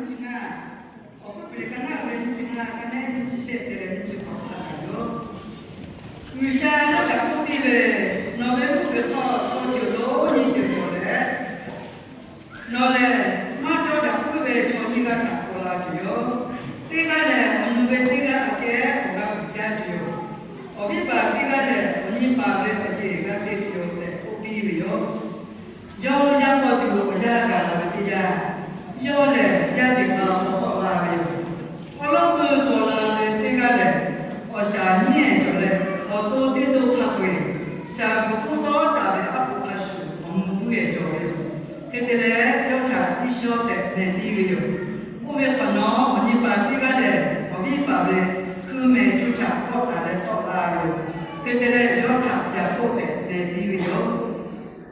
nyiˇ chi ngaˇ, awˬ hpfuhˇ Hkriꞈ ka naˆ ve nyiˇ chi ngaˇ, ka naˆ nyiˇ chi shehˆ te leh nyiˇ chi hk'awꞈ htaꞈ kaꞈ yoˬ. G'uiˬsha yawˇ htaꞈ k'oˆ piˇ ve, Nawˬ ve mvuhˇ hpeuꞈ hk'aw chaw ceuˬ lonˉ nyi ceuˬ cawˬ leh, nawˬ lehˬ maˇ cawˇ daꞈ puiˉ ve chaw nyiˇ g'aˇ htaꞈ paw la tuˬ yoˬ. Teˇ g'aˇ lehˬ, awˬ nu ve teˇ g'aˇ aꞈ kehˉ awˬ g'a kuˬ caˇ tuˬ yoˬ. Awˬ viˉ paˍ teˇ g'aˇ lehˬ, awˬ nyi paˍ ve awˬ ceˬ g'a te tuˬ yoˬ tehꞈ k'oˆ piˇ ve yoˬ. Yawˇ yaˇ paw tuˬ awˬ yanˇ gaˬ la ve teˇ yanˇ, yawˇ lehˬ yaˇ ceuˬ ma paw tawˆ la ve yoˬ. Awˉ lawˉ pui paw la ve teˇ g'aˇ lehˬ, awˬ shaˍ nyiˉ ehˍ cawˬ leh, awˬ to teˇ to hk'a peu-eˬ shaˍ g'uiˬ k'oˆ tawˉ taˍ ve aˉ poꞈ hk'a shuˍ awˬ mvuh puiˉ ehˍ cawˬ ve yoˬ. Hk'e te leh, yawˇ htaꞈ Iˉsawˇ tehꞈ meh piˇ ve yoˬ. Oˇ ve hk'awꞈ nawˉ, awˬ nyi paˍ teˇ g'aˇ lehˬ, awˬ viˉ paˍ ve hkui mehˍ cuˇ htaꞈ kawˆ taˍ leh tawˆ la ve yoˬ. Hk'e te leh, yawˇ htaꞈ Yaˍkoˆ tehꞈ meh piˇ ve yoˬ.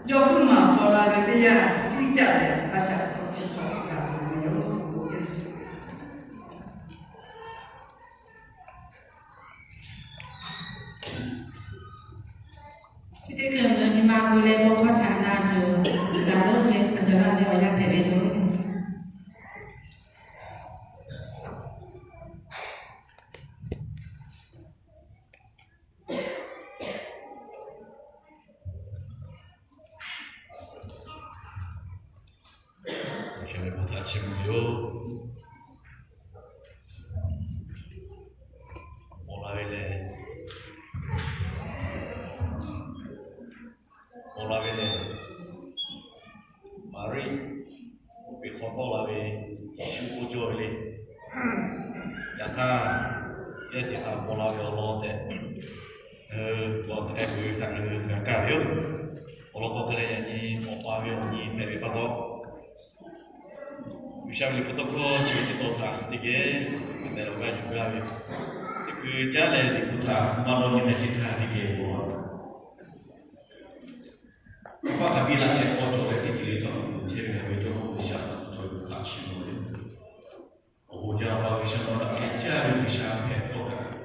Yawˇ hkuiˉ maˬ paw la ve teˇ yanˇ, Iˉcaˆ lehˬ a shaꞈ teꞈ chi hk'awꞈ gaˬ ve yoˬ. Chi teˇ hkui ngaˬ hui nyi ma gu leh k'o hkawˇ htaꞈ na tuˬ, suhˍ taˍ lonˉ ve a jaˬ laˇ ve awˬ yanˇ hpehꞈ ve yoˬ. G'uiˬsha ve bon htaꞈ chiˇ mvuh yoˬ. Paw la ve lehˬ, paw la ve lehˬ, Maˍriˆ ve hk'aw tawˆ la ve Yeˍsuˆ k'oˆ cawˇ ve le. Yaꞈ hk'aˇ, yawˇ teˇ htaꞈ paw la ve awˬ lawn tehꞈ, g'awˬ hk'e k'oˆ ve htaꞈ ngaˬ hui g'a kaˇ ve yoˬ. Awˬ lawn k'o hk'e leh, yaꞈ nyi Awˬ pa ve awˬ nyi hpehꞈ ve pa taw, G'uiˬsha ve liꞈ hpu tawˇ hkawˇ chi ve teˇ tawn htaꞈ teˇ geh te leh awˬ g'aˇ yuˬ gaˇ ve, teˇ hkui caˉ leh liꞈ hpu htaꞈ maˇ dawˇ nyi leh chi htaˇ teˇ geh bon laˬ. Awˬ pa hk'aˬ biˇ laꞈ sheh hk'aw cawˬ leh teˇ ceuˬ le htaꞈ uˉ peunˍ chehˇ ve ngaˬ ve Jawˇmawˇ G'uiˬsha htaꞈ chaw yaˇ htaꞈ chiˇ mvuh ve yoˬ. Awˬ bon jaˇ, Awˬ pa G'uiˬsha, nawˬ htaꞈ hk'e caˇ ve G'uiˬsha hpehꞈ htawˇ kaꞈ,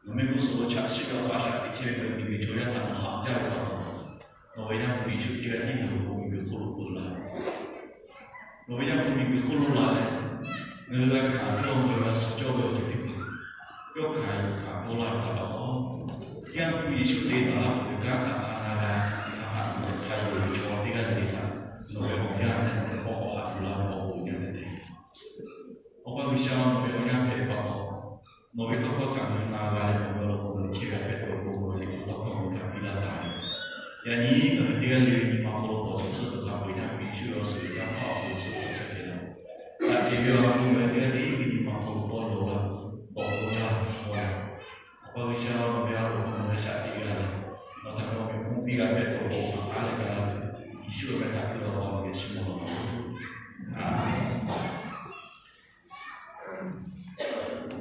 nawˬ mehˆ g'uˇ suhˍ lo chaꞈ chiˆ ve awˬ hk'aˇ shaꞈ teꞈ chehˇ ve ngaˬ hui miˬguiˬ chaw yaˇ htaꞈ nawˬ haꞈ jaˇ ve pa taw, nawˬ ve Yaˇ hpu Yeˍsuˆ teˇ g'aˇ tiˉ ngaˬ hui hk'oˆ miˬguiˬ hk'oˆ lo peuˬ la ve. Nawˬ ve Yaˇ hpu miˬguiˬ hk'oˆ lo la leh, ngaˬ hui g'a hkanˍ cawˇ, ngaˬ hui g'a suh cawˇ ve awˬ ceuˬ teˇ hpaˍ, yawˇ hkanˍ yuˬ hkanˍ paw laˇ ve htaꞈ pa taw, Yaˇ hpu Yeˍsuˆ te naˍ laˇ ve kanˉ htaꞈ hk'a na g'a, hk'a haꞈ yuˬ leh hk'a yonˍ ve chaw teˇ g'aˇ le le htaꞈ nawˬ ve awˬ yanˇ leh nawˬ ve k'awꞈ haꞈ yuˬ la ve awˬ bon uiˍ jaˇ ve tehꞈ Awˬ pa G'uiˬsha, nawˬ ve awˬ yanˇ hpehꞈ ve pa taw, nawˬ ve tawˇ hkawˇ htaꞈ ngaˬ hui na g'a leh nawˬ ve awˬ lawn k'o, ngaˬ hui chehˇ g'a hpehꞈ tuˬ awˬ pon ngaˬ hui liꞈ hpu tawˇ hkawˇ ngaˬ hui htaꞈ piˇ laˇ taˍ ve. Yaꞈ nyi ngaˬ hui teˇ g'aˇ le nyi ma hk'aw lo k'awꞈ suhˍ suhˍ hk'a peu-eˬ htaꞈ Yeˍsuˆ ve awˬ suhˍ g'a hpaˇ awˬ hk'aw lo suhˍ suhˍ hk'e le, daꞈ kehˬ ve awˬ ha hpu ngaˬ hui teˇ g'aˇ le nyi ma hk'aw lo tawˇ yaw laˇ, tawꞈ k'oˆ laˇ, hk'aw laˇ. Awˬ pa G'uiˬsha, nawˬ ve a loˍ hk'aw nawˬ g'a shaꞈ teꞈ g'a leh, nawˬ htaꞈ nawˬ ve hpu piˇ g'a hpehꞈ tuˬ awˬ pon htaꞈ a leh g'a la tuˬ, Yeˍsuˆ ve meh htaꞈ piˇ laˇ ve awˬ lawn geh chiˇ mvuh law. Aˬ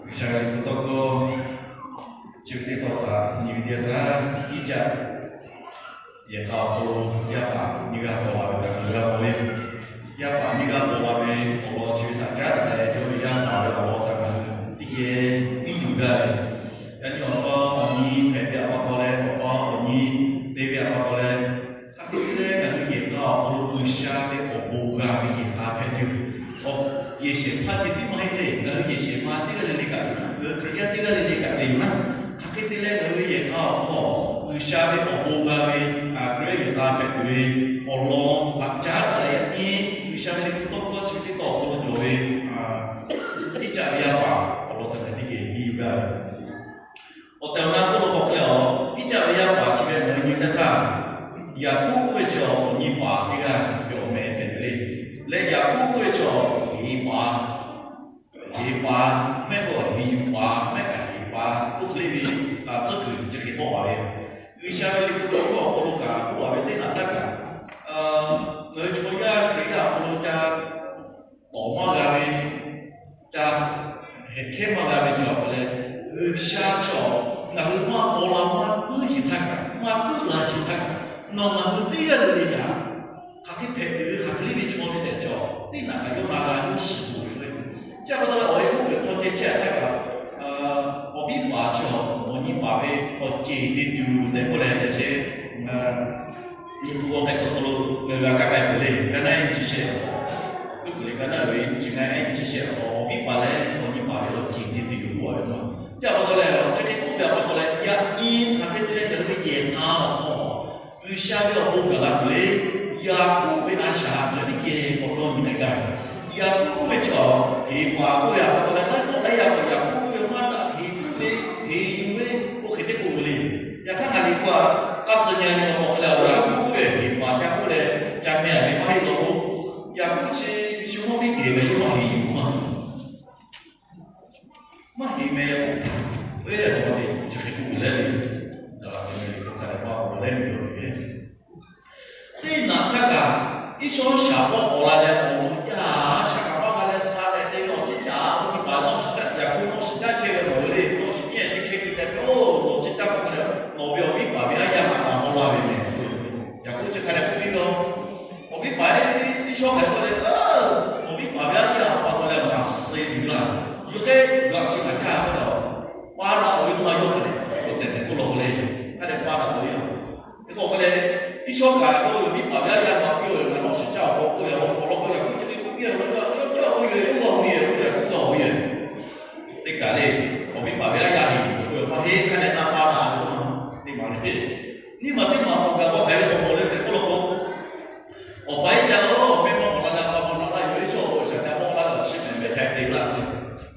G'uiˬsha ve liꞈ hpu tawˇ hkawˇ chi ve teˇ tawn htaꞈ nyi ve teˇ yanˇ htaˇ, Iˉcaˆ yehˬ k'a awˬ hk'aw lo yaˇ paˍ nyiˇ g'aˇ paw la ve htaꞈ ngaˬ hui g'a mawˬ ve. Yaˇ paˍ nyiˇ g'aˇ paw la ve awˬ lawn chi ve htaꞈ caˉ daꞈ leh, yawˇ ve yaˇ paˍ ve awˬ lawn htaꞈ ngaˬ hui teˇ geh piˇ yuˬ gaˇ ve. Yaꞈ nyi awˬ pa awˬ nyi hpehꞈ ve awˬ pa taw leh, awˬ pa awˬ nyi te ve awˬ pa taw leh, hk'aˬ hk'e te leh ngaˬ hui yehˬ k'a awˬ hk'aw lo G'uiˬsha ve awˬ bon g'a ve yehˬ k'a hpehꞈ tuˬ, yehˬ shehˍ hpaˇ ceh tiˉ maˇ heˆ le. Ngaˬ hui yehˬ shehˍ ma teˇ g'aˇ le le kaꞈ, ngaˬ hui Hkriꞈ yaˇ teˇ g'aˇ le le kaꞈ te yoˬ naˉ, hk'aˬ hk'e te leh ngaˬ hui ve yehˬ k'a awˬ hk'aw G'uiˬsha ve awˬ bon g'a ve Hkriꞈ yaˇ yehˬ k'a hpehꞈ tuˬ ve awˬ lawn htaꞈ caˉ daꞈ leh, yaꞈ nyi G'uiˬsha ve liꞈ hpu tawˇ hkawˇ chi ve teˇ tawn awˬ hk'aw lo cawˬ ve Iˉcaˆ ve yaˇ paˍ awˬ lawn htaꞈ ngaˬ hui teˇ geh nyi yuˬ gaˇ ve. Awˬ tehˬ awˬ na k'oˆ lo k'awꞈ hk'e le, Iˉcaˆ ve yaˇ paˍ chi ve ngaˬ hui nyi teˇ htaˇ, Yaˍkoˆ k'oˆ ve chaw awˬ nyi paˍ teˇ g'aˇ ve awˬ meh hpehꞈ ve le. Leh Yaˍkoˆ k'oˆ ve chaw heˍ paˍ, heˍ paˍ mehˆ k'o heˍ yuˬ paˍ mehˆ kaꞈ heˍ paˍ k'oˆ hk'e le ve tcuhˉ kuiˬ chi hk'e tawˆ la ve. G'uiˬsha ve liꞈ hpu tawˇ hkawˇ awˬ hk'aw lo kaꞈ k'oˆ laˇ ve teˇ naꞈ htaˇ kaꞈ, ngaˬ hui chaw yaˇ Hkriꞈ yaˇ awˬ hk'aw lo ca tawˍ maˇ g'a ve, ca hehꞈ hkehˉ maˇ g'a ve chaw hk'e leh, G'uiˬsha chaw ngaˬ hui maˇ paw la maˇ kuiˉ sheˍ htaˇ kaꞈ, maˇ kuiˉ la sheˍ htaˇ kaꞈ, nawˬ ngaˬ hui teˇ g'aˇ le le htaꞈ hk'aˬ hk'e hpehꞈ tuˬ ve hk'aˬ hk'e le ve chaw ve tehꞈ chaw teˇ naꞈ kaꞈ yawˇ na g'a yawˇ shiˍ tuˬ ve k'o, chi pa taw leh awˬ e k'oˆ ve hk'aw ceh chehˇ htaˇ kaꞈ, awˬ viˉ paˍ chaw awˬ nyi paˍ ve awˬ ceˬ te tuˬ tehꞈ k'oˆ leh, yaꞈ sheh nyi hpu g'aw k'ai k'o to lo ngaˬ hui g'a kaˇ k'ai peuˬ le. Ka naˆ nyiˇ chi shehˆ awˬ hk'aw k'oˆ peuˬ le. G'a naˆ ve nyi chi ngaˇ ehˉ nyi chi shehˆ awˬ viˉ paˍ leh awˬ nyi paˍ ve awˬ ceˬ nyi te yoˬ k'oˆ ve ma. Chi a pa taw leh chi hk'e k'oˆ ve a pa taw leh yaꞈ nyi hk'aˬ hk'e te leh ngaˬ hui ve yehˬ k'a awˬ hk'aw G'uiˬsha ve awˬ bon gaˬ la tuˬ le. Yaˍkoˆ ve a shaꞈ ngaˬ hui teˇ geh k'awꞈ dawˇ nyi k'ai gaˇ ve. Yaˍkoˆ k'oˆ ve chaw, heˍ paˍ k'oˆ ve a pa taw leh laiˉ k'awꞈ laiˉ yaˇ k'awꞈ Yaˍkoˆ k'oˆ ve maˇ daꞈ, heˍ puiˉ ve, heˍ yuˬ ve, oˇ hk'e teˇ k'oˆ ve le. Yaꞈ hk'aˇ ngaˬ liꞈ k'oˆ a, k'a suh nyi a nyi awˬ hk'aw hk'a leh awˬ Yaˍkoˆ k'oˆ ve heˍ paˍ ca k'oˆ leh ca meh a ve maˇ heˆ law k'o, Yaˍkoˆ chi shu mawˇ teˇ ceuˬ ve yawˇ maˇ heˍ yuˬ maˇ maˇ heˍ meh k'o, eˬ, awˬ hk'aw te chi hk'e k'oˆ ve le. Daꞈ la te meh le k'o hk'a dehꞈ maˇ k'oˆ leh miˬ lawˬ ve. Teˇ naꞈ htaˇ kaꞈ, Iˉsawˇ shaˍ pawˆ k'awꞈ la leh awˬ moˍ yaˇ shaˍ kaꞈ maˇ g'a leh sha tehꞈ te ve awˬ ciˉ caꞈ, awˬ nyi paˍ nawˇ shiˍ caˇ, Yaˍkoˆ nawˇ shiˍ caˇ chehˇ ve nawˬ ve le, nawˇ shiˍ nyi ehˉ teˇ hk'e te tehꞈ ve, oˇ, nawˬ ciˉ caˇ k'awꞈ te leh, nawˬ ve awˬ viˉ paˍ ve aˉ yaˇ maꞈ maꞈ haw la ve meh. Yaˍkoˆ chi hk'a dehꞈ k'oˆ piˇ ve, awˬ viˉ paˍ ehˉ, Iˉsawˇ hk'aˬ hk'e k'oˆ le, awˬ viˉ paˍ ve aˉ yaˇ a pa taw leh maꞈ suh tuˬ laˇ. Yawˇ hk'e g'aꞈ chi kaꞈ caˇ k'oˆ leh, pa daꞈ awˬ ve maˇ yawˇ hk'a dehꞈ k'oˆ tehꞈ tehꞈ k'oˆ law k'o le, hk'a dehꞈ pa daꞈ awˬ ve yoˬ. Hk'e k'o hk'a leh, Iˉsawˇ kaꞈ yawˇ ve viˉ paˍ ve aˉ yaˇ maꞈ piˇ-oˬ ve, ngaˬ nawˇ shiˍ caˇ awˬ hk'aw k'oˆ ve, awˬ hk'aw lo k'o Yaˍkoˆ chi hk'e k'oˆ piˇ ve, yawˇ hk'e k'oˆ ve yoˬ, yawˇ hk'e k'oˆ ve yoˬ, yawˇ hk'e k'oˆ ve yoˬ. Teˇ kaꞈ le, awˬ viˉ paˍ ve aˉ yaˇ heˍ k'oˆ ve maˇ heˆ, hk'a dehꞈ na pa daꞈ ve maˇ teˇ maˬ le. Nyiˇ maˬ teˇ maˬ k'awꞈ gaˬ k'awꞈ hk'aiˬ ve k'awꞈ k'oˆ le tehꞈ k'oˆ law k'o, awˬ pa iˉ ca lo mehˇ maˇ mawˬ la leh a pa bon naꞈ laˇ yoˬ. Iˉsawˇ awˬ shaˍ ca mawˇ laˇ leh awˬ shiˉ mehˍ mehˍ hk'a te laˇ ve.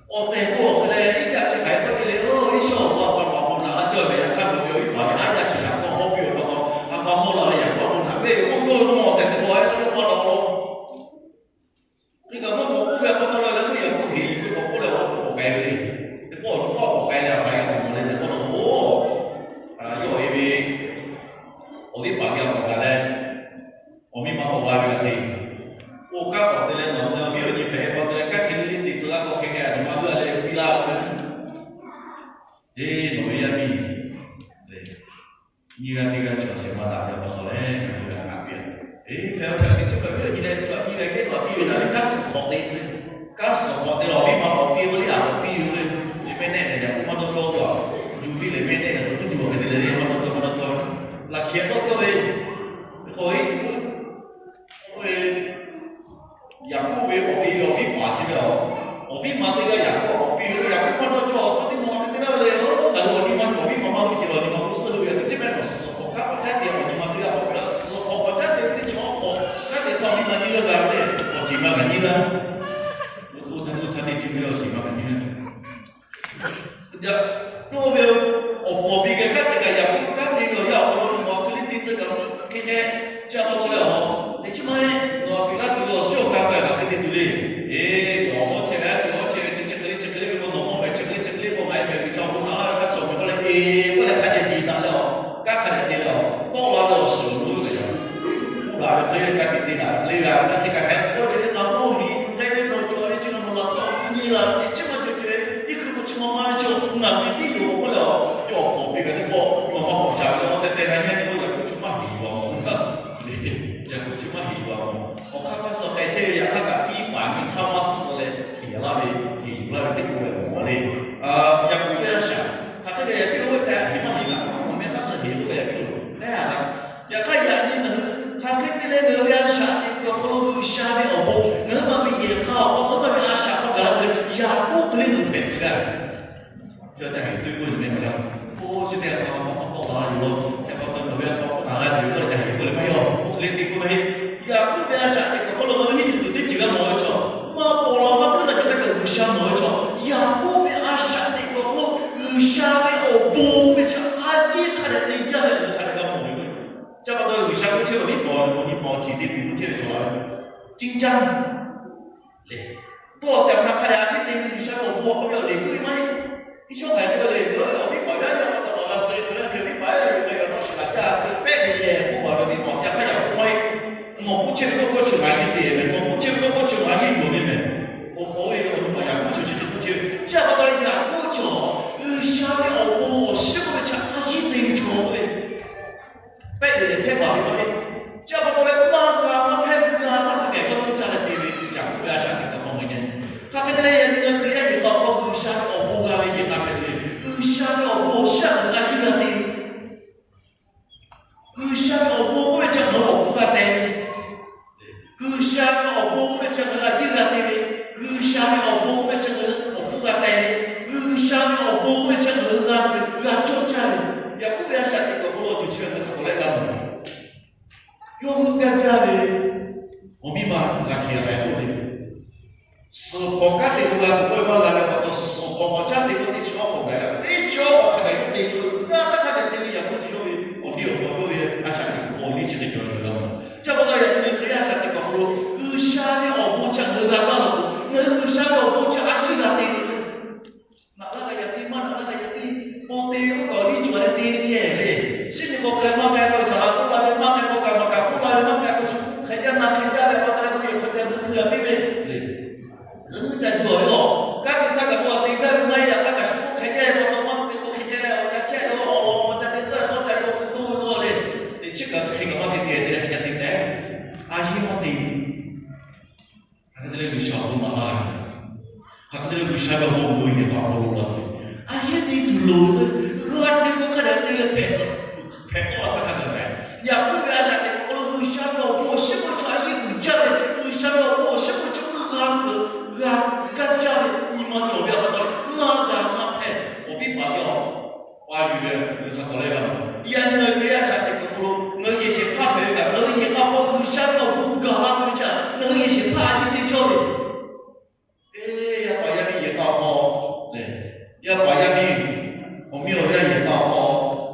Awˬ tehˬ k'o awˬ hk'a leh iˉ ca chi hk'aiˬ k'oˆ te le, Iˉsawˇ awˬ pa pa bon naꞈ laˇ cawˇ ve hk'a mawˬ ve awˬ viˉ paˍ ve aˉ yaˇ chi htaꞈ k'awꞈ hawˉ piˇ ve pa taw, a pa mawˇ la leh Yaˍkoˆ bon naꞈ ve yoˬ k'oˆ ve, awˬ tehˬ teˇ pawˆ a pa taw lo Hk'e kaꞈ maˇ k'awꞈ k'oˆ ve a pa taw leh, leh k'oˆ Yaˍkoˆ heˍ yuˬ ve k'awꞈ k'oˆ leh awˬ hk'aw k'awꞈ k'ai ve le. Teˇ pawˆ awˬ hk'aw k'awꞈ k'ai leh a hk'a g'a k'awꞈ mawˬ leh tehꞈ k'oˆ law k'o, yawˇ e ve awˬ viˉ paˍ geh k'awꞈ gaˬ leh, awˬ miˇ ma k'awꞈ g'a ve hk'e, oˇ kaˉ k'awꞈ te leh nawˬ ve awˬ viˉ awˬ nyi hpehꞈ ve pa taw leh, kanˉ hk'e le le te tcuh laˇ k'awꞈ hk'e k'ai a, nawˬ ma g'euˆ a leh piˇ laˇ k'oˆ ve, eˬ, nawˬ ve yaˇ miˇ le, nyiˇ g'aˇ teˇ g'aˇ chi awˬ shehˍ ma daꞈ ve pa taw leh, ngaˬ hui g'a hkanˍ piˇ a. Eˬ, hpehꞈ hpehꞈ ve chi hk'e ve nyi leh, chaw nyi leh kehˉ taw piˇ ve htaˇ ve kanˉ suhˍ hk'awꞈ te ve, kanˉ suhˍ hk'awꞈ te lawˬ, miˇ ma k'awꞈ piˇ ve le, a k'awꞈ piˇ ve le. Eˬ, mehˆ nehˆ lehˬ Yaˍkoˆ maˇ dawˇ cawˇ ve a, yuˬ ve lehˬ mehˆ nehˆ lehˬ k'o, tuˉ yuˬ a hk'e te leh le, maˇ dawˇ cawˇ, maˇ dawˇ cawˇ ve, laꞈ hkehˍ dawˇ cawˇ ve, k'oˆ ve, k'oˆ ve, Yaˍkoˆ ve awˬ piˇ ve awˬ viˉ paˍ chi ve a, awˬ viˉ ma teˇ g'aˇ Yaˍkoˆ k'awꞈ piˇ ve, Yaˍkoˆ maˇ dawˇ cawˇ, teˇ maw teˇ g'aˇ ve le, ngaˬ hui awˬ nyi ma cawˬ, awˬ viˉ ma maˇ g'uˇ ce ve, awˬ nyi ma k'o suhˆ hui ve, teˇ chi mehˆ nawˬ suhˍ hk'awꞈ kanˉ k'awꞈ caˉ te, awˬ nyi ma teˇ g'aˇ k'awꞈ piˇ la, suhˍ hk'awꞈ k'awꞈ caˉ te ve teˇ chi awˬ hk'awꞈ kanˉ te htaˇ awˬ viˉ ma nyiˇ g'aˇ g'a ve le, awˬ ceˬ ma kaꞈ nyiˇ g'aˇ, oˇ htaˇ teˇ chi ve le, awˬ ceˬ ma kaꞈ nyiˇ g'aˇ. Yaꞈ, yawˇ ve awˬ hpawˍ piˇ geh kanˉ te kaꞈ Yaˍkoˆ kanˉ te ve awˬ yanˇ awˬ hk'aw lo nawˬ hk'e le te tcuh kaꞈ hk'e te, chi a pa taw leh a, teˇ chi ma le, nawˬ a piˍ laˇ tuˬ ve awˬ shiˉ awˬ ka hk'a hk'aˬ hk'e te tuˬ le. Eˬ, nawˬ mawˇ chehˇ ve a, chi mawˇ chehˇ ve chi chi hk'e le chi hk'e le ve k'o, nawˬ mawˇ mehˍ chi hk'e le chi hk'e le k'o, ngaˬ e mehˍ G'uiˬsha awˬ bon naꞈ laˇ ve kanˉ suhˍ awˬ miˬ k'oˆ leh, eˬ, k'oˆ leh hk'a dehꞈ te daꞈ leh a, kanˉ hk'a dehꞈ te leh a, tawˆ la ve awˬ suhˍ lo ve kaꞈ Yaˍkoˆ k'oˆ daꞈ ve hk'e le, kanˉ te te daꞈ le g'a ve kanˉ te kaꞈ hk'a k'oˆ ve le, ngaˬ mawˇ heˍ yuˬ k'ai ve nawˬ cawˬ ve chi nawˬ nawˬ laꞈ hk'aˇ awˬ hk'aw nyi la ve, teˇ chi ma cawˬ cawˬ ve, teˇ hkui k'o chi ma ma ve chaw ngaˬ ve tiˉ yoˬ k'oˆ leh a, yawˇ awˬ hpawˍ piˇ ve teˇ pawˆ nawˬ maˇ k'awꞈ shaˍ ve, awˬ tehˬ tehˬ ngaˬ nyi a nyi k'o Yaˍkoˆ chi maˇ heˍ yuˬ a mawˬ. Yaˍkoˆ chi maˇ heˍ yuˬ a mawˬ. Awˬ hk'aˇ hk'aˇ suh k'ai chehˇ ve yaꞈ hk'aˇ kaꞈ piˇ paˍ nyi hk'aˇ maˇ suh leh heˍ laˇ ve, heˍ yuˬ laˇ ve teˇ k'oˆ ve awˬ mawˬ le. Yaˍkoˆ ve a shaꞈ hk'aˬ hk'e ve yaꞈ piˇ lo ve tehꞈ heˍ maˇ heˍ laˇ, awˬ meh hk'aˇ suh heˍ lo ve yaꞈ piˇ lo le a. Yaꞈ hk'aˇ yaꞈ nyi ngaˬ hui hk'aˬ hk'e te leh ngaˬ hui ve a shaꞈ teꞈ kuˬ awˬ hk'aw lo G'uiˬsha ve awˬ bon ngaˬ hui ma ve yehˬ hk'aˇ awˬ hk'aw ngaˬ hui ma ve a shaꞈ hk'aw gaˬ la ve Yaˍkoˆ hk'e le ngaˬ hui hpehꞈ tcuh gaˇ ve. Chi a ca heˍ tuˇ k'oˆ ve meh maˇ g'a. Oˇ chi teˇ g'aˇ hk'a ma hk'aw tawˆ la yuˬ law, ca pa taw ngaˬ ve a pa hpfuhˇ naˍ g'a yuˬ ve k'oˆ leh ca heˍ k'oˆ leh maˇ yaw. Oˇ hk'e le te k'oˆ maˇ heˆ. Yaˍkoˆ ve a shaꞈ teꞈ kuˬ awˬ hk'aw lo ngaˬ hui nyi tuˬ teˇ ceuˬ g'a mawˬ ve chaw, maˇ paw la maˇ kuiˉ la ca kaˇ kaꞈ G'uiˬsha mawˬ ve chaw, Yaˍkoˆ ve a shaꞈ teꞈ kuˬ awˬ hk'aw lo G'uiˬsha ve awˬ bon ve chaw a yeˇ hk'a dehꞈ te jaˇ ve, ngaˬ hui hk'a dehꞈ g'a mawˬ ve. Ca pa taw leh G'uiˬsha k'oˆ chehˇ ve awˬ viˉ paˍ awˬ nyi paˍ awˬ ceˬ te tuˬ k'oˆ chehˇ ve chaw la ve, ceh jaˇ le. Tawˇ tehꞈ na hk'a dehꞈ a yeˇ te ve G'uiˬsha ve awˬ bon awˬ hk'aw lo a leˬ kuiˉ ve maˇ heˆ. Iˉsawˇ hk'aˬ hk'e k'oˆ ve le, ngaˬ hui ve awˬ viˉ paˍ yaˇ yaˇ pa taw nawˬ g'a suh ve hk'e le, ngaˬ hui viˉ paˍ yaˇ yaˇ yuˬ k'ai ve nawˬ shiˍ laꞈ caˇ ve pehˆ ve lehˬ k'oˆ baˬ ve viˉ paˍ yaˇ hk'aˇ yaꞈ k'oˆ maˇ heˆ. Nawˬ k'oˆ chehˇ ve tawˇ hkawˇ chi ngaˬ nyi te ve, nawˬ k'oˆ chehˇ ve tawˇ hkawˇ chi ngaˬ nyi yuˬ ve meh. Awˬ k'oˆ ve awˬ nyi paˍ Yaˍkoˆ chaw chi hk'e k'oˆ chehˇ ve, chi a pa taw leh Yaˍkoˆ chaw G'uiˬsha ve awˬ bon awˬ shiˉ k'oˆ ve chi a yeˇ te ve chaw ve pehˆ ve lehˬ hpehˇ baˬ ve maˇ heˆ. Chi a pa taw leh maˇ g'a maˇ hpehˇ ve g'a taˇ hk'a kehˬ tawˇ cawˇ caˇ leh te ve Yaˍkoˆ ve a shaꞈ teꞈ kuˬ awˬ hk'aw lo ngaˬ nyi. Hk'aˬ hk'e te leh yaꞈ nyi ngaˬ hui Hkriꞈ yaˇ yehˬ k'a awˬ hk'aw G'uiˬsha ve awˬ bon g'a ve yehˬ k'a hpehꞈ tuˬ le. G'uiˬsha ve awˬ bon awˬ shiˉ a ngaˬ hui a yeˇ g'a te ve. G'uiˬsha ve awˬ bon k'oˆ ve chi ngaˬ hui awˬ hpfuhˇ g'a te ve. G'uiˬsha ve awˬ bon k'oˆ ve chi ngaˬ hui a yeˇ g'a te G'uiˬsha ve awˬ bon ve chi ngaˬ hui awˬ hpfuhˇ g'a teh ve, G'uiˬsha ve awˬ bon ve chi ngaˬ hui g'a tuˬ ve g'a cawˇ caˇ ve, Yaˍkoˆ ve a shaꞈ teꞈ kuiˬ awˬ hk'aw lo awˬ ceuˬ chi ve ngaˬ hui hk'a tawˍ leh g'a mawˬ. Yawˇ hui gaˇ jaˇ ve awˬ miˇ ma g'a hk'e g'a k'ai k'oˆ ve, suhˍ hk'awꞈ kanˉ te k'o g'a tuˬ k'oˆ ve maˇ g'a ve pa taw, suhˍ hk'awꞈ k'awꞈ caˉ te k'o teˇ chi awˬ hk'awꞈ gaˬ la, teˇ chi awˬ hk'awꞈ hk'a gaˬ yawˇ te k'o, g'a htaˇ hk'a gaˬ te ve Yaˍkoˆ chi yawˇ ve awˬ liˇ awˬ hk'aw yawˇ ve a shaꞈ teꞈ kuiˬ awˬ liˇ chi hk'e cawˬ ve g'a mawˬ. Chi pa taw yaꞈ nyi Hkriꞈ yaˇ a shaꞈ teꞈ kuiˬ awˬ hk'aw lo G'uiˬsha ve awˬ bon chi ngaˬ hui g'a gaˇ law k'o, ngaˬ hui G'uiˬsha ve awˬ bon chi a ciˉ g'a te ve le. Naꞈ laˇ g'a yaꞈ piˇ, maˇ naꞈ laˇ g'a yaꞈ piˇ, bon te ve k'oˆ kaꞈ awˬ liˇ cawˬ leh te ve ceh le. Shinˉ nyi k'awꞈ hk'e maˇ k'ai k'o, saˍ laꞈ k'oˆ la ve maˇ k'ai k'o, kaꞈ maˇ kaꞈ k'oˆ la ve maˇ k'ai k'o, shu k'oˆ hk'e jaˇ na hk'e jaˇ ve pa taw leh k'o, yawˇ hk'e te bu hkui a piˇ ve le. Ngaˬ hui ca juˬ a ve awˬ, kanˉ te htaˇ kaꞈ k'o a te gaˇ ve maˇ heˆ, a hk'aˇ kaꞈ shu k'oˆ hk'e jaˇ ve pa taw maˇ te k'o hk'e jaˇ leh awˬ ca chehˇ ve awˬ lawn awˬ ca te tawˇ tawˇ ca yaw hk'e toˇ ve k'o le. Teˇ chi kaꞈ hk'e kaꞈ maˇ te te te leh hk'e ca te tehꞈ, a yeˇ maˇ te Hk'aˬ hk'e te leh G'uiˬsha awˬ bon naꞈ la ve, hk'aˬ hk'e te leh G'uiˬsha ve awˬ bon awˬ bon yehˬ k'aw hk'aw lo la ve, a yeˇ te tuˬ loˍ ve, g'a te k'o hk'a dehꞈ te leh hpehꞈ, hpehꞈ k'oˆ la hk'aˇ hk'a dehꞈ hpehꞈ. Yaˍkoˆ ve a shaꞈ teꞈ kuiˬ hk'aw lo G'uiˬsha ve awˬ bon awˬ shiˉ k'oˆ chaw a yeˇ uiˍ jaˇ ve, G'uiˬsha ve awˬ bon awˬ shiˉ k'oˆ chaw g'a hk'e g'a gaˇ jaˇ ve nyi ma cawˬ ve awˬ hk'aw lo maˇ g'a maˇ hpehꞈ, awˬ viˉ paˍ ve awˬ pa yuˬ ve, ngaˬ hui hk'a tawˍ leh g'a mawˬ. Yaꞈ nyi ngaˬ hui Hkriꞈ yaˇ a shaꞈ teꞈ kuiˬ hk'aw lo ngaˬ hui yehˬ shehˍ hpaˇ hpehꞈ ve kaꞈ, ngaˬ hui yehˬ k'a hk'aw G'uiˬsha ve awˬ bon gaˬ la tuˬ ve chi, ngaˬ hui yehˬ shehˍ hpaˇ a yeˇ te cawˇ ve. Eˬ, yaˇ paˍ yaˇ miˇ yehˬ k'a hk'aw lehˬ, yaˇ paˍ yaˇ miˇ awˬ miˇ awˬ yaˇ yehˬ k'a hk'aw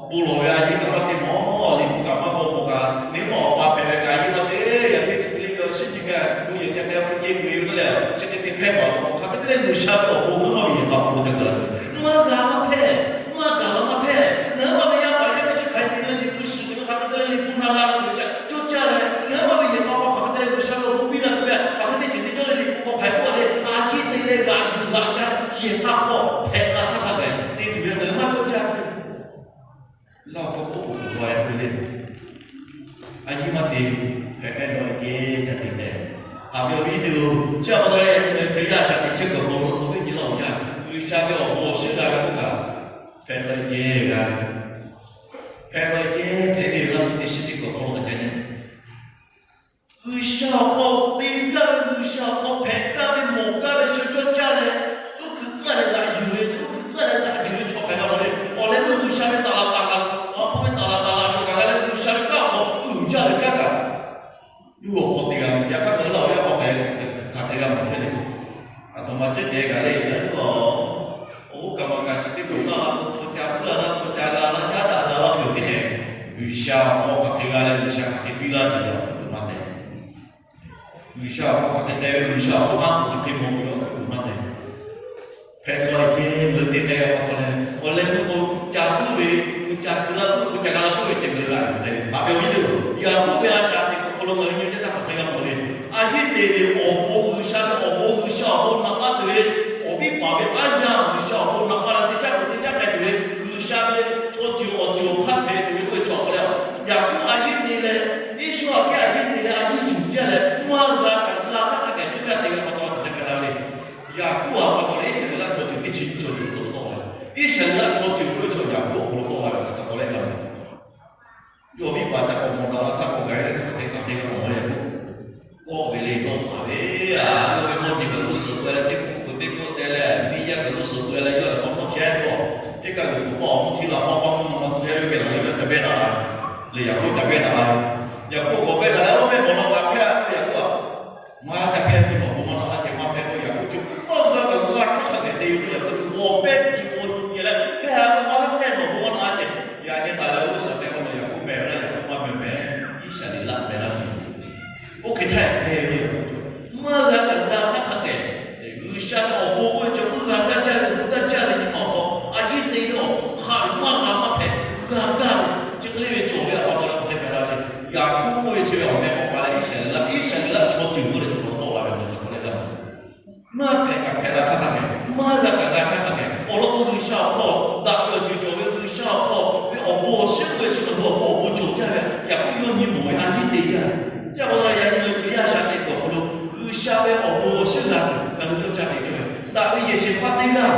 bon lawˬ ve a yeˇ kaꞈ maˇ te mawˬ, liꞈ hpu kaꞈ maˇ bawˆ mawˬ kaꞈ, neˇ maˇ awˬ pa hpehꞈ ve kaꞈ a yeˇ maˇ te. Yaꞈ hk'e chi hk'e le ve awˬ shinˉ nyi kaꞈ bon yehˬ ca te a hk'e te k'oˆ ve k'o lehˬ, chi hk'e te hpehˇ baˬ law k'o, hk'aˬ hk'e te leh G'uiˬsha ve awˬ bon meuˇ maˇ ve yehˬ k'a hk'aw lo ca gaˬ la ve, maˇ g'a maˇ hpehꞈ, maˇ gaˬ la maˇ hpehꞈ. Ngaˬ hui maˇ ve yaˇ paˍ yaˇ miˇ chi hk'aˬ hk'e te ve liꞈ hpu shiˍ tuˬ ve, hk'aˬ hk'e te leh liꞈ hpu na g'a la tuˬ ve ca coˇ caˇ leh, ngaˬ hui maˇ ve yehˬ k'a hk'aw hk'aˬ hk'e te leh G'uiˬsha ve awˬ bon biˇ la tuˬ ve, hk'aˬ hk'e te ceuˬ te cawˇ leh liꞈ hpu hk'aw hpehꞈ k'oˆ leh a yeˇ te leh g'aꞈ yuˬ g'aꞈ ca yehˬ k'a hk'aw hpehꞈ la htaˇ hk'a gaˬ te tuˬ ve ngaˬ hui maˇ coˇ caˇ ve. Laˇ hk'aw k'oˆ k'o, a yeˇ maˇ te, a yeˇ maˇ te, hpehꞈ k'ai lawˬ e ceˇ ca te tehꞈ. Haꞈ ve awˬ viˉ nyi teˇ-oˬ, chi a pa taw leh Hkriꞈ yaˇ a shaꞈ teꞈ chehˇ kuiˬ awˬ hk'aw lo awˬ viˉ nyi laˇ awˬ yaˇ G'uiˬsha ve awˬ bon awˬ shiˉ g'a ve k'oˆ kaꞈ, hpehꞈ lawˬ e ceˇ g'a ve, hpehꞈ lawˬ e ceˇ hpehꞈ ve laˇ k'o teˇ shiˉ teˇ kuiˬ awˬ hk'aw lo kaꞈ ca nyi G'uiˬsha awˬ hk'aw te gaˇ ve, G'uiˬsha awˬ hk'aw hpehꞈ gaˇ ve, mawˬ gaˇ ve, shu cawˇ caˇ leh, uˉ hkui tcuhˇ leh g'aꞈ yuˬ ve, uˉ hkui tcuhˇ leh g'aꞈ yuˬ ve chaw hk'aˬ g'a mawˬ le. Awˬ leh meuˇ G'uiˬsha ve taˍ laˍ taˍ laˍ, awˬ hpu ve taˍ laˍ taˍ laˍ shawˍ kaꞈ g'a leh G'uiˬsha ve kanˉ awˬ hk'aw uiˍ jaˇ ve kanˉ kaꞈ, yawˇ awˬ hk'aw te g'a ve. Yaꞈ hk'aˇ ngaˬ hui laˇ awˬ yaˇ hk'aw hk'aˬ hk'e g'a mawˬ chehˇ le. A htoꞈ ma ceh te g'a le, a, oˇ kaꞈ maˇ kaꞈ chi teˇ hpaˍ laˇ la k'o, hpu ca puiˉ la, hpu ca g'a la, caˉ daꞈ la, la tuˬ teˇ hk'e, G'uiˬsha awˬ hk'aw hk'aˬ hk'e g'a leh G'uiˬsha hk'aˬ hk'e piˇ laˇ tuˬ ve awˬ hk'aw maˇ te. G'uiˬsha awˬ hk'aw hk'aˬ hk'e te ve, G'uiˬsha awˬ hk'aw maˇ tuˬ hk'aˬ hk'e mawˬ ve awˬ hk'aw maˇ te. Hpehꞈ lawˬ e ceˇ, leuˬ te k'ai ve pa taw leh, awˬ leh meuˇ k'o, ca puiˉ ve, hpu ca hkui la puiˉ, hpu ca g'a la puiˉ ve ceh ngaˬ hui g'a yuˬ te ve. Haꞈ ve awˬ viˉ nyi teˇ-oˬ, Yaˍkoˆ ve a shaꞈ teꞈ kuiˬ awˬ hk'aw lo ngaˬ hui nyi teˇ htaˇ hk'aˬ hk'e g'a mawˬ le. A yeˇ te ve awˬ bon, G'uiˬsha ve awˬ bon, G'uiˬsha awˬ bon naꞈ laˇ tuˬ ve, awˬ viˉ paˍ ve aˉ yanˇ G'uiˬsha awˬ bon naꞈ laˇ leh teˇ caˉ k'o teˇ caˉ k'ai tuˬ ve, G'uiˬsha ve chaw ceuˬ awˬ ceuˬ awˬ hk'aˇ hpehꞈ tuˬ ve k'oˆ ve chaw hk'aw leh, Yaˍkoˆ a yeˇ te leh, Iˉsawˇ a kehˉ a yeˇ te leh a yeˇ yuˬ jaˇ leh maˇ g'a kaꞈ g'a htaˇ hk'a gaˬ coˇ caˇ te ve pa taw hk'aˬ hk'e te hpehꞈ la le. Yaˍkoˆ a pa taw leh Iˉsaˍreˍlaˆ chaw ceuˬ teˇ chi nyiˇ chaw ceuˬ awˬ hk'aw lo tawˆ la ve, Iˉsaˍreˍlaˆ chaw ceuˬ k'oˆ ve chaw Yaˍkoˆ awˬ hk'aw lo tawˆ la ve hk'aˬ hk'e tawˆ leh g'a mawˬ. Yawˇ viˉ paˍ ca k'awꞈ mawˬ daꞈ la htaˇ k'awꞈ gaˬ leh hk'aˬ hk'e hk'aˬ hk'e g'a mawˬ le. Kawˆ ve le dawˇ haˍ ve, a, yawˇ ve mawˇ jeˬ kaꞈ g'uˇ suhˍ peuˬ leh teˇ hk'oˆ peuˬ teˇ k'oˆ te leh, miˇ yaˇ kaꞈ g'uˇ suhˍ peuˬ leh yawˇ kaꞈ k'awꞈ mawˇ chehˇ k'o, teˇ kaꞈ g'uiˬ hk'oꞈ k'awꞈ mawˇ hkiˇ la hk'aw k'awꞈ mawˇ mawˇ tcuh yaˇ ve kehˬ la ve yawˇ ca behˇ daꞈ la, leh Yaˍkoˆ ca behˇ daꞈ la. Yaˍkoˆ k'awꞈ behˇ daꞈ leh, oˇ mehˆ mawˬ law kaꞈ hpehˇ a k'oˆ Yaˍkoˆ a, maˇ ca hpehˇ k'o nawˬ bon maˇ naꞈ laˇ ceh maˇ hpehˇ k'oˆ Yaˍkoˆ chi k'oˆ maˇ g'a kaꞈ g'a hk'aˇ hk'a geh te ve k'o Yaˍkoˆ chi g'awˬ pehˇ tiꞈ g'awˬ yuˬ ceh leh hpehˇ a k'o maˇ hpehˇ nawˬ bon maˇ naꞈ laˇ ceh. Yaꞈ nyi ngaˬ leh oˇ suhˍ tehꞈ k'oˆ lo Yaˍkoˆ meh ve laˇ, Yaˍkoˆ maˇ meh meh, Iˉsaˍreˍlaˆ meh laˇ ve. Oˇ hk'e htaˇ hpehˇ ve Yaˍkoˆ maˇ g'a kaꞈ g'a hk'aˇ hk'a geh, G'uiˬsha ve awˬ bon oˇ ve cawˬ puiˉ g'a gaˇ jaˇ ve, gaˇ jaˇ ve nyi ma awˬ hk'aw a yeˇ te ve awˬ hpfuhˇ hk'aˇ ve maˇ g'a maˇ hpehꞈ g'a gaˇ ve chi hk'e le ve cawˬ ve a pa taw leh hk'aˬ hk'e hpehꞈ la ve. Yaˍkoˆ oˇ ve chi ve awˬ meh k'awꞈ pa leh Iˉsaˍreˍlaˆ, Iˉsaˍreˍlaˆ chaw ceuˬ k'oˆ leh chi hk'aw lo tawˆ la ve awˬ ceuˬ hk'aw leh g'a mawˬ. Maˇ hpehꞈ kaꞈ hpehꞈ la htaˇ hk'a geh, maˇ g'a kaꞈ g'a htaˇ hk'a geh, awˬ lawn k'o G'uiˬsha awˬ hk'aw daꞈ ve awˬ ceuˬ cawˬ ve, G'uiˬsha awˬ hk'aw ve awˬ bon awˬ shiˉ k'oˆ ve chi kaꞈ awˬ bon awˬ bon cawˬ jaˇ ve, Yaˍkoˆ yawˇ nyi mawˬ ve a yeˇ te jaˇ ve. Chi a pa taw yaꞈ nyi ngaˬ hui Hkriꞈ yaˇ a shaꞈ teꞈ kuiˬ awˬ hk'aw lo G'uiˬsha ve awˬ bon awˬ shiˉ g'a tuˬ ngaˬ hui cawˇ caˇ te cawˇ ve, daꞈ ve yehˬ shehˍ hpaˇ teˇ g'aˇ,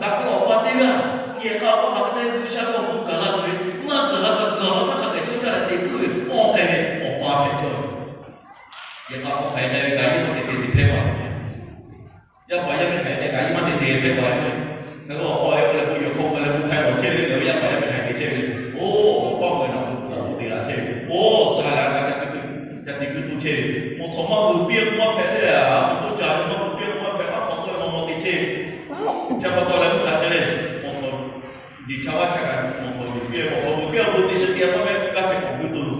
daꞈ ve awˬ pa teˇ g'aˇ, yehˬ k'a awˬ hk'aˇ hk'aˬ hk'e te G'uiˬsha ve awˬ bon gaˬ la tuˬ ve, maˇ gaˬ la kaꞈ gaˬ la htaˇ hk'a geh cawˇ caˇ leh te puiˉ ve awˬ tehˬ ve awˬ pa hpehꞈ cawˇ ve. Yehˬ k'a hk'aw hpehꞈ ve ga yeˇ hk'aw te te te hpehˇ ma Yaˇ paˍ yaˇ miˇ hk'aˬ hk'e te kaꞈ, nyi ma te te hpehˇ pa ve. Ngaˬ hui awˬ pa awˬ e k'o leh bon yawˬ hk'aw ngaˬ leh bon hk'a lawˬ chehˇ ve le, ngaˬ hui yaˇ paˍ yaˇ miˇ hk'aˬ hk'e chehˇ ve le. Oˇ, awˬ pa awˬ e nawˬ k'o k'oˍ te la chehˇ ve. Oˇ, suh ha la ka ca kuiˬ tuˬ, ca te kuiˬ tuˬ chehˇ ve. Mawˬ hk'awꞈ maˇ vuiˬ piˇ maˇ hpehꞈ le, mawˬ hk'awꞈ ca ve maˇ vuiˬ piˇ maˇ hpehꞈ, maˇ hk'awꞈ tawˆ ve maw maw te chehˇ ve. Ca pa taw leh mvuhˇ hk'a te le, mawˬ hk'awꞈ jeˬ cha vaˇ cha kaꞈ mawˬ hk'awꞈ vuiˬ piˇ, mawˬ hk'awꞈ vuiˬ piˇ a pa meh, g'aˇ hteꞈ k'awꞈ guˇ tuˬ.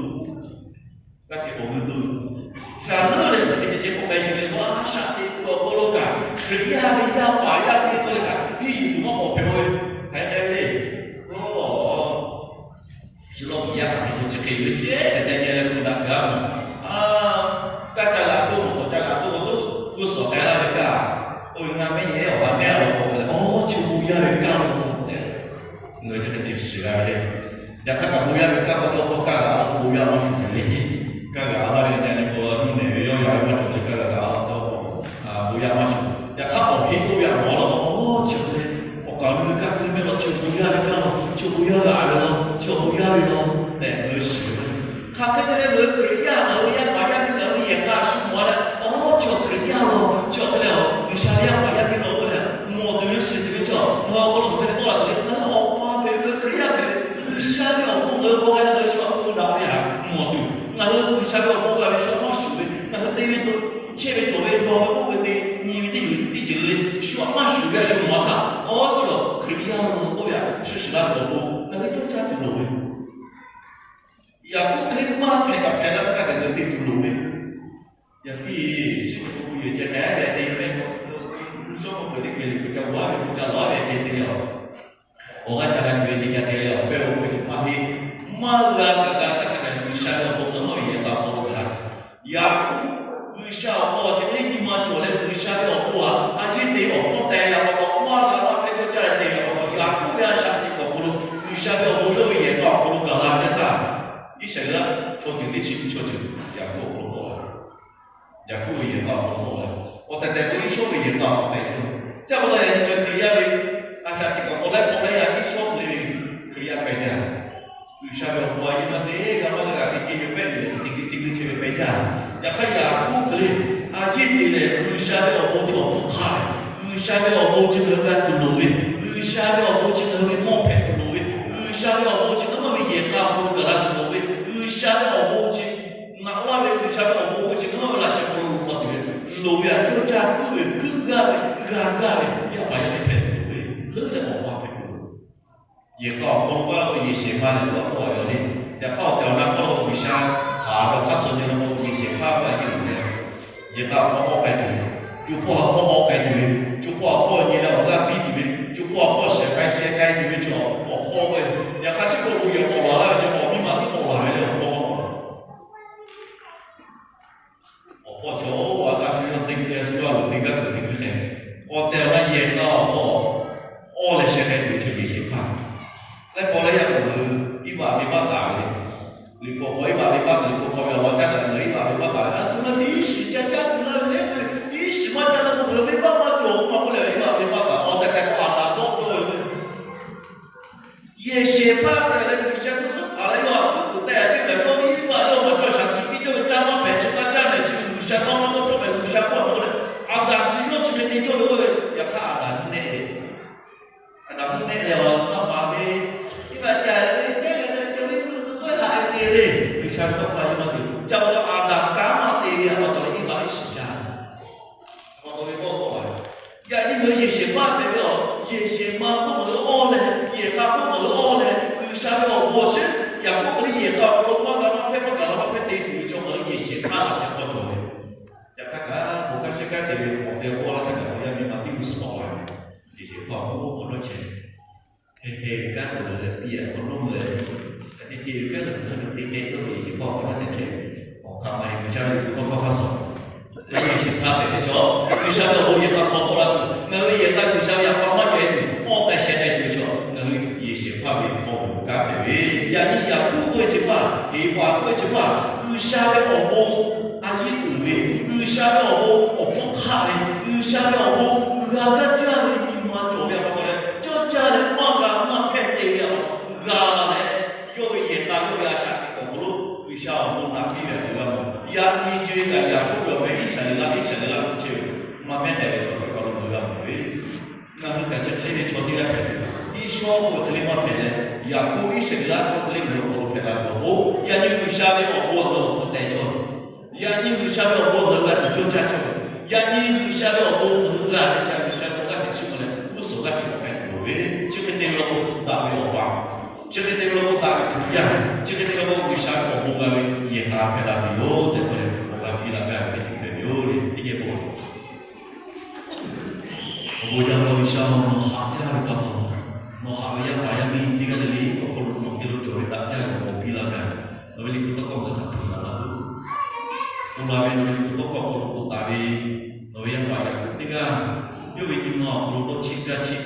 G'aˇ hteꞈ k'awꞈ guˇ tuˬ. Shaˍ leuˉ leh hk'aˬ hk'e te ceh k'awꞈ k'ai sheˍ le, a shaꞈ teꞈ kuiˬ awˬ hk'aw lo kaꞈ, Hkriꞈ yaˇ ve yaˇ paˍ yaˇ miˇ k'oˆ leh kaꞈ, hiˉ yuˬ tuˬ maˇ k'awꞈ hpehꞈ ve. Hk'aˬ hk'e ve le. Oˇ, chi lawˇ kiˬ yaˇ hk'aˬ hk'e k'o chi hk'e ve ceh leh te ceh leh k'oˆ daꞈ gaˇ mawˬ. Kaˇ ca g'aꞈ toˇ, mawˬ hk'awꞈ ca g'aꞈ toˇ k'o, toˇ g'uˇ suhˍ k'ai laˇ ve kaꞈ, oˇ ve ngaˇ mehˉ nyi awˬ ha nehˉ awˬ lawn k'o leh, oˇ, chi bon yaˇ ve kaˇ lo tehꞈ, ngaˬ hui chi hk'e te shiˍ g'a ve le. Yaꞈ hk'aˇ kaꞈ bon yaˇ ve kaˇ pa taw k'o, kaˇ g'aꞈ a k'o bon yaˇ maˇ shuˍ le. Kaˇ g'aꞈ a laˇ ve nyi a nyi k'o, nuˇ nehˬ ve yawˇ yaꞈ ve maˇ cawˬ le, kaˇ g'aꞈ a taw bon yaˇ maˇ shuˍ. Yaꞈ hk'aˇ awˬ heˆ k'oˆ ve a maw law, oˇ, chi hk'e awˬ kaˍ awˬ nu ve kaˇ hk'e mehˆ law, chi bon yaˇ ve kaˇ law, chi bon yaˇ g'aꞈ ve law, chi bon yaˇ ve law tehꞈ ngaˬ hui shiˍ ve. Hk'aˬ hk'e te leh ngaˬ hui Hkriꞈ yaˇ, ngaˬ hui ve yaˇ paˍ yaˇ miˇ, ngaˬ hui ve yehˬ k'a shu mawˬ leh, oˇ, chi Hkriꞈ yaˇ law, chi hk'e leh G'uiˬsha ve yaˇ paˍ yaˇ miˇ law k'oˆ leh, mawˬ tuˬ ve shiˍ tuˬ ve chaw ngaˬ hui awˬ hk'aw lo hk'aˬ hk'e te tawˆ la tuˬ le. Ngaˬ hui awˬ pa hpehꞈ ve, Hkriꞈ yaˇ hpehꞈ ve, G'uiˬsha ve awˬ bon ngaˬ hui hk'aw g'a leh ngaˬ hui shu htaꞈ k'oˆ daꞈ ve htaꞈ mawˬ tuˬ, ngaˬ hui G'uiˬsha ve awˬ bon g'a ve shu maˇ shuˍ ve, ngaˬ hui te ve to chehˇ ve cawˬ ve dawˬ ve k'oˆ ve te nyi ve teˇ ceuˬ le le, shu htaꞈ maˇ shuˍ ve a shu mawˬ htaˇ, oˇ, chi Hkriꞈ yaˇ lo k'oˆ ve htaꞈ shu shiˍ la tuˬ awˬ pon ngaˬ hui cawˇ caˇ tuˬ loˍ ve. Yaˍkoˆ hk'e maˇ hpehꞈ kaꞈ hpehꞈ la htaˇ kaꞈ ngaˬ hui te tuˬ loˍ ve. Yaꞈ hk'aˇ, shiˍ k'oˆ k'o yehˬ ceh k'ai ve te ve k'o, shawˉ k'oˆ peuˬ teˇ hkeh liꞈ k'o ca g'aˇ ve k'o ca laˬ ve ceh te ve a. Awˬ g'aˇ ca g'a tuˬ ve te ca te leh awˬ pehˇ awˬ peuˬ tuˬ maˇ heˆ. Maˇ g'a kaꞈ g'a htaˇ kaꞈ G'uiˬsha ve awˬ bon ngaˬ maˇ ve yehˬ k'a awˬ hk'aw lo g'a. Yaˍkoˆ G'uiˬsha awˬ hk'aw chi teˇ nyi ma cawˬ leh G'uiˬsha ve awˬ bon htaꞈ a yeˇ te awˬ hpfuhˇ teh ve pa taw, maˇ g'a maˇ hpehˇ cawˇ caˇ leh te ve pa taw, Yaˍkoˆ ve a shaꞈ teꞈ awˬ hk'aw lo G'uiˬsha ve awˬ bon yawˇ ve yehˬ k'a awˬ hk'aw lo gaˬ la ve teˇ htaˇ, Iˉsaˍreˍlaˆ chaw ceuˬ teˇ chi chaw ceuˬ Yaˍkoˆ awˬ hk'aw lo tawˆ la. Yaˍkoˆ ve yehˬ k'a awˬ hk'aw lo tawˆ la. Awˬ tehˬ tehˬ k'o Iˉsawˇ ve yehˬ k'a awˬ hk'aw lo tawˆ la. Chi pa taw yaꞈ nyi ngaˬ hui Hkriꞈ yaˇ ve a shaꞈ teꞈ awˬ hk'aw leh k'awꞈ leh yaꞈ Iˉsawˇ hk'e ve Hkriꞈ yaˇ hpehꞈ jaˇ. G'uiˬsha ve awˬ bon a yeˇ maˇ te g'a maˇ g'a kaꞈ te ceh ve pehˇ ve, te g'uˇ te g'uˇ chehˇ ve pehˇ jaˇ. Yaꞈ hk'aˇ Yaˍkoˆ hk'e le, a yeˇ te leh G'uiˬsha ve awˬ bon cawˬ hpfuhˇ hk'aˇ ve, G'uiˬsha ve awˬ bon chi ngaˬ hui g'a tuˬ loˍ ve, G'uiˬsha ve awˬ bon chi ngaˬ hui ve mawˇ hpehꞈ tuˬ loˍ ve, G'uiˬsha ve awˬ bon chi ngaˬ hui maˇ ve yehˬ k'a awˬ hk'aw lo gaˬ la tuˬ loˍ ve, G'uiˬsha ve awˬ bon chi ngaˬ laˇ ve G'uiˬsha ve awˬ bon chi ngaˬ hui maˇ ve laꞈ sheh hk'aw lo k'awꞈ tuˬ ve, loˍ ve a cawˇ caˇ puiˉ ve, puiˉ gaˇ ve, g'a gaˇ ve, yaˇ paˍ yaˇ miˇ hpehꞈ tuˬ loˍ ve, leuˉ leh awˬ pa hpehꞈ tuˬ loˍ. Yehˬ k'a awˬ hk'aw lo k'oˆ la k'o, yehˬ shehˍ hpaˇ leh tuˬ a hk'oˆ a yaw le. Yaꞈ hk'aˇ awˬ tehˬ awˬ na k'oˆ la k'o, G'uiˬsha hk'aˬ ve awˬ hk'aˇ suh nyi la k'o, yehˬ shehˍ hpaˇ k'oˆ la yeˇ uˬ leh, yehˬ k'a awˬ hk'aw k'awꞈ k'ai tuˬ, co hpawˇ hk'aw k'awꞈ k'ai tuˬ ve, co hpawˇ hk'aw nyi leh awˬ g'aˇ piˇ tuˬ ve, co hpawˇ hk'aw shehˍ k'ai shehˍ k'ai tuˬ ve chaw awˬ hk'aw k'oˆ ve. Yaꞈ hk'aˇ chi k'oˆ k'o, yehˬ k'awꞈ laˬ laˇ ve yehˬ k'awꞈ miˇ ma tiˉ k'awꞈ laˬ ve le awˬ hk'aw k'oˆ Awˬ hpawˇ chaw oˇ a kaꞈ shu yawˇ te g'uˇ leh shu yawˇ a loˍ te gaˇ kuiˬ te g'uˇ hk'e, awˬ tehˬ awˬ na yehˬ k'a awˬ hk'aw awˬ leh sheh k'ai tuˬ ve chaw yehˬ shehˍ hpaˇ. Leh paw leh yaˇ k'o ngaˬ hui iˉ vaꞈ venˇ baˆ taˍ ve le. Liꞈ hpu hk'aw iˉ vaꞈ venˇ baˆ, liꞈ hpu hk'aw ve awˬ lawn caˉ daꞈ leh ngaˬ hui iˉ vaꞈ venˇ baˆ taˍ ve. A tuˬ ma te iˉ shiˍ ca caˇ tuˬ la ve le, iˉ shiˍ maˇ ca la k'o ngaˬ hui venˇ baˆ maˇ cawˬ k'oˆ ma k'oˆ leh iˉ vaꞈ venˇ baˆ taˍ. Awˬ tehˬ tehˬ k'o Aˍdanˍ dawˇ cawˇ ve k'o Yehˬ shehˍ hpaˇ tehꞈ leh G'uiˬsha hk'e suhˉ hpaˍ leh yawˇ htaꞈ hkuiˉ kuiˬ tehꞈ piˇ kaꞈ yawˇ ve iˉ vaꞈ yawˇ maˬ cawˇ shaˍ tiꞈ piˇ cawˇ ve caˇ maˇ hpehꞈ chi maˇ caˇ mehˍ chi G'uiˬsha hk'aw maˇ dawˇ cawˇ mehˍ G'uiˬsha hpawˇ cawˇ leh, Aˍdanˍ chi yawˇ chi ve te cawˇ ve k'oˆ ve. Yaꞈ hk'aˇ Aˍdanˍ mvuhˇ nehˆ ve, Aˍdanˍ mvuhˇ nehˆ leh awˬ htaˇ paˍ ve iˉ vaꞈ ca ve ceh leh cawˇ ve k'oˆ ve haꞈ ve te le. G'uiˬsha ve tawˇ hkawˇ a yeˇ maˇ te. Ca pa taw Aˍdanˍ kanˉ maˇ te ve pa taw leh iˉ vaꞈ iˉ shiˍ ca pa taw ve kawˇ kawˇ la ve. Yaꞈ nyi ngaˬ hui yehˬ shehˍ hpaˇ hpehꞈ ve awˬ, yehˬ shehˍ ma hk'oˆ ngaˬ hui awˇ leh, yehˬ k'a hk'oˆ ngaˬ hui awˇ leh, G'uiˬsha ve awˬ bon awˬ shiˉ yaꞈ k'oˆ ve le, yehˬ k'a awˬ hk'aw lo maˇ g'a maˇ hpehˇ maˇ gaˬ la maˇ hpehˇ te tuˬ ve chaw ngaˬ hui yehˬ shehˍ hpaˇ laꞈ sheh hk'aw cawˬ ve. Yaꞈ hk'aˇ kaꞈ hk'aˬ hk'e kaꞈ te ve awˬ tehˬ k'oˆ laˇ htaˇ kaꞈ awˬ yaˇ miˇ ma tiˇ g'uˇ suhˍ tawˆ la ve, yehˬ shehˍ hpaˇ awˬ hk'aw lo hk'awꞈ nawˉ chehˇ Hk'e hk'e g'uiˬ kanˉ te leh piˇ a hk'awꞈ nawˉ leh, hk'e hk'e g'uiˬ kanˉ te leh hk'e hk'e tawˇ ve yehˬ shehˍ hpaˇ awˬ hk'aw lo teˇ chehˇ ve, awˬ hk'aˬ ma e G'uiˬsha ve liꞈ hpu tawˇ hkawˇ hk'aˇ suh, yehˬ shehˍ hpaˇ hpehꞈ ve chaw, G'uiˬsha ve awˬ bon yehˬ k'a hk'aw tawˆ la tuˬ, ngaˬ hui ve yehˬ k'a G'uiˬsha ve yaꞈ k'aw maˇ cawˬ e tuˬ, awˇ k'ai sheh k'ai tuˬ ve chaw, ngaˬ hui yehˬ shehˍ hpaˇ ve awˬ bon kanˉ hpehꞈ ve. Yaꞈ nyi Yaˍkoˆ k'oˆ ve chi hpaˇ, Heˍpaˍ k'oˆ ve chi hpaˇ, G'uiˬsha ve awˬ bon a yiˉ uiˍ ve, G'uiˬsha ve awˬ bon awˬ hpfuhˇ hk'aˆ ve, G'uiˬsha ve awˬ bon g'a gaˇ jaˇ ve nyi ma cawˬ ve pa taw leh, cawˇ caˇ leh maˇ g'a maˇ hpehˇ te ve a, g'a la leh, yawˇ ve yehˬ k'a yawˇ ve a shaꞈ teꞈ awˬ hk'aw lo G'uiˬsha awˬ bon naꞈ piˇ ve a te g'a mawˬ. Yaꞈ nyi co e kaꞈ Yaˍkoˆ ve awˬ meh Iˉsaˍreˍlaˆ, Iˉsaˍreˍlaˆ ve chehˇ ve maˇ mehˉ k'ai ve chaw hk'e pa lo ve, ngaˬ hui kaꞈ chi hk'e le ve chaw teˇ g'aˇ hpehꞈ ve, Iˉsawˇ k'oˆ ve hk'e le maˇ hpehꞈ leh, Yaˍkoˆ Iˉsaˍreˍlaˆ k'oˆ ve hk'e le ngaˬ hui awˬ hk'aw lo hpehꞈ la tuˬ awˬ pon, yaꞈ nyi G'uiˬsha ve awˬ bon awˬ leuˉ awˬ hpfuhˇ teh cawˇ ve, yaꞈ nyi G'uiˬsha ve awˬ bon awˬ leuˉ g'a tuˬ cawˇ caˇ cawˇ ve, yaꞈ nyi G'uiˬsha ve awˬ bon awˬ leuˉ g'a ve chi G'uiˬsha ve awˬ g'aˇ hteꞈ chiˇ mvuh leh g'uˇ suhˍ g'aˇ hteꞈ k'awꞈ k'ai tuˬ loˍ ve, chi hk'e te ve law k'o daꞈ ve awˬ pa, chi hk'e te ve law k'o daꞈ ve tuˬ yaˇ, chi hk'e te ve law k'o G'uiˬsha ve awˬ bon g'a ve yehˬ k'a hpehꞈ la tuˬ yoˬ tehꞈ k'oˆ leh awˬ g'aˇ piˇ laˇ gaˇ ve teˇ ceuˬ hpehꞈ ve yoˬ le. Teˇ geh k'o awˬ bon jaˇ ve G'uiˬsha-oˬ, nawˬ haꞈ jaˇ ve pa taw, nawˬ haꞈ ve yaˇ paˍ yaˇ miˇ teˇ g'aˇ le le awˬ hk'aw lo nawˬ geh lo cawˬ ve daꞈ jaˇ ve awˬ bon piˇ laˇ gaˇ ve, nawˬ ve liꞈ hpu tawˇ hkawˇ ngaˬ hui htaꞈ hpeuꞈ la laˇ tuˬ, k'oˆ la ve nawˬ ve liꞈ hpu tawˇ hkawˇ awˬ hk'aw lo k'oˆ taˍ ve, nawˬ ve yaˇ paˍ Yaˍkoˆ teˇ g'aˇ yawˇ ve nyi ma awˬ hk'aw lo dawˇ chiˇ gaˇ chiˇ,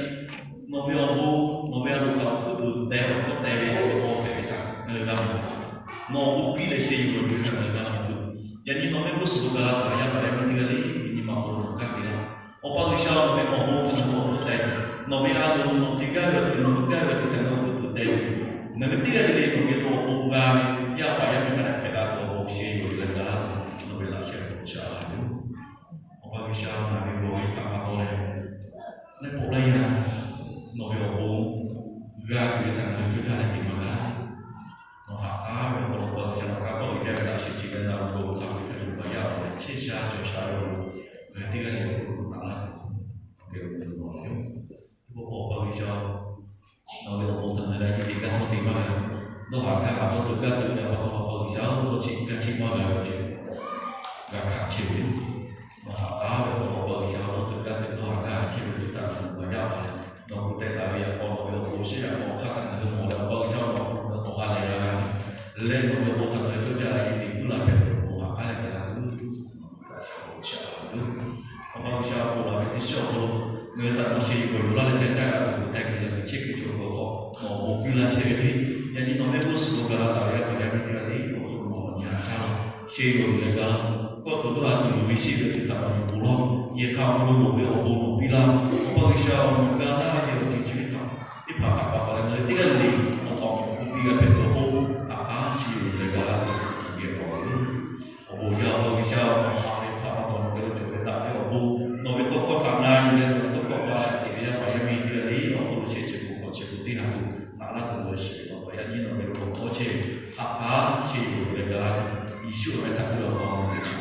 nawˬ ve awˬ bon, nawˬ ve a loˍ htaꞈ awˬ hkuiˉ puiˍ teh awˬ hkawˇ teh ve awˬ bon hpehꞈ ve htaꞈ ngaˬ hui g'a mawˬ. Nawˬ awˬ bon piˇ leh sheh yuˬ lawˬ yuˬ ve htaꞈ ngaˬ hui g'a mawˬ tuˬ, yaꞈ nyi nawˬ mehˆ g'uˇ suhˍ lo gaˬ la taˍ ve yaˇ paˍ yaˇ miˇ teˇ g'aˇ le nyi ma awˬ hk'aw lo nawˬ kanˉ te laˇ. Awˬ pa G'uiˬsha, nawˬ ve awˬ bon htaꞈ nawˬ awˬ hkuiˉ teh, nawˬ ve a loˍ nawˬ te gaˇ ve awˬ ceuˬ nawˬ hui gaˇ ve awˬ ceuˬ htaꞈ nawˬ hkuiˉ puiˍ teh, ngaˬ hui teˇ g'aˇ le le nawˬ geh lo awˬ bon g'a ve yaˇ paˍ yaˇ miˇ htaꞈ hpehꞈ la tuˬ awˬ bon sheh yuˬ leh g'a laˇ tuˬ nawˬ ve laꞈ sheh htaꞈ g'a laˇ tuˬ, Awˬ pa G'uiˬsha, ngaˬ ve bon ve htaꞈ pa taw leh, leh pawꞈ laiˉ yaˇ nawˬ ve awˬ bon g'a tuˬ ve htaꞈ ngaˬ hui cawˇ caˇ leh te maˇ g'a. Nawˬ haꞈ k'aˉ ve awˬ hk'aw lo Awˬ pa G'uiˬsha, nawˬ kanˇ paˆ uiˍ jaˇ ve laꞈ sheh chi leh na ve bon hk'a peu-eˬ htaꞈ yuˬ baˬ yaˇ awˬ leh chehˇ sha cawˬ sha ve awˬ hk'aw lo, ngaˬ hui teˇ g'aˇ le le hk'oˆ lo taˍ laˇ tuˬ, awˬ geh lo te law ve yoˬ. Awˬ pa G'uiˬsha, nawˬ ve awˬ bon htaꞈ ngaˬ hui g'a nyi te gaˇ hawˉ te maˇ g'a. Dawˇ haˍ gaˇ haˍ dawˇ teuꞈ gaˇ teuꞈ ve awˬ pa taw, Awˬ pa G'uiˬsha-oˬ, dawˇ chiˇ gaˇ chiˇ maˇ g'a ve awˬ ceuˬ g'a hkanˍ chehˇ ve yoˬ. Nawˬ haꞈ k'aˉ ve awˬ hk'aw lo Awˬ pa G'uiˬsha, dawˇ teuꞈ gaˇ teuꞈ dawˇ haˍ gaˇ haˍ chehˇ ve teˇ htaꞈ ngaˬ hui maˇ yaˇ pa leh, nawˬ gu teh taˍ ve yaꞈ k'aw nawˬ ve awˬ bon shehˉ yaꞈ k'aw hk'aˇ htaꞈ ngaˬ hui mawˬ leh, Awˬ pa G'uiˬsha, nawˬ hk'aw lo awˬ ha lehˬ g'a ve leh, nawˬ ve awˬ bon htaꞈ ngaˬ hui cawˇ caˇ leh nyi te guˇ la hpehꞈ ve awˬ bon haꞈ k'aˉ leh hpehꞈ la tuˬ, Awˬ pa G'uiˬsha, awˬ bon laˬ ve teˇ shiˉ awˬ hk'aw lo ngaˬ hui htaꞈ nawˬ sheh yuˬ k'awꞈ yuˬ laˇ leh ca caˇ g'a tuˬ tehꞈ kuˬ leh, ngaˬ chehˇ kuiˬ chaw ve awˬ hk'aw nawˬ awˬ bon piˇ laˇ chehˇ ve hk'e, yaꞈ nyi nawˬ mehˆ g'uˇ suhˍ lo gaˬ la taˍ ve yaˇ paˍ yaˇ miˇ teˇ g'aˇ le awˬ hk'aw lo nawˬ nyi a shaˉ laˇ, sheh yuˬ leh gaˬ la, kawˇ tuˬ dawˇ haˍ tuˬ yuˬ ve shehˇ ve awˬ ceuˬ htaꞈ nawˬ yuˬ pon lawˇ, yehˬ hk'a awˬ hk'aw lo loˍ ve awˬ bon nawˬ piˇ laˇ. Awˬ pa G'uiˬsha, awˬ moˍ ga laˇ ve awˬ ceuˬ chi ve htaꞈ teˇ hpaˍ htaꞈ pa taw leh ngaˬ hui teˇ g'aˇ le le awˬ hk'aw lo piˇ g'a hpehꞈ tuˬ awˬ pon, haꞈ k'aˉ sheh yuˬ leh gaˬ la tuˬ geh k'awꞈ ve yoˬ. Awˬ bon jaˇ, Awˬ pa G'uiˬsha, nawˬ haꞈ ve htaꞈ pa taw nawˬ geh lo cawˬ ve daꞈ ve awˬ bon, nawˬ ve tawˇ hkawˇ htaꞈ na yuˬ leh, nawˬ ve tawˇ hkawˇ hk'a shaꞈ teꞈ ve yaˇ paˍ yaˇ miˇ teˇ g'aˇ le awˬ hk'aw lo sheh chi peuˬ hk'awꞈ chi peuˬ teˇ haꞈ tuˬ naꞈ laˇ tuˬ lo shiˍ ve awˬ pa yaˇ nyi nawˬ geh lo k'awꞈ tawˇ chehˇ ve, haꞈ k'aˉ sheh yuˬ leh gaˬ la tuˬ, Yeˍsuˆ ve htaꞈ k'oˆ ve awˬ pa, awˬ meh chi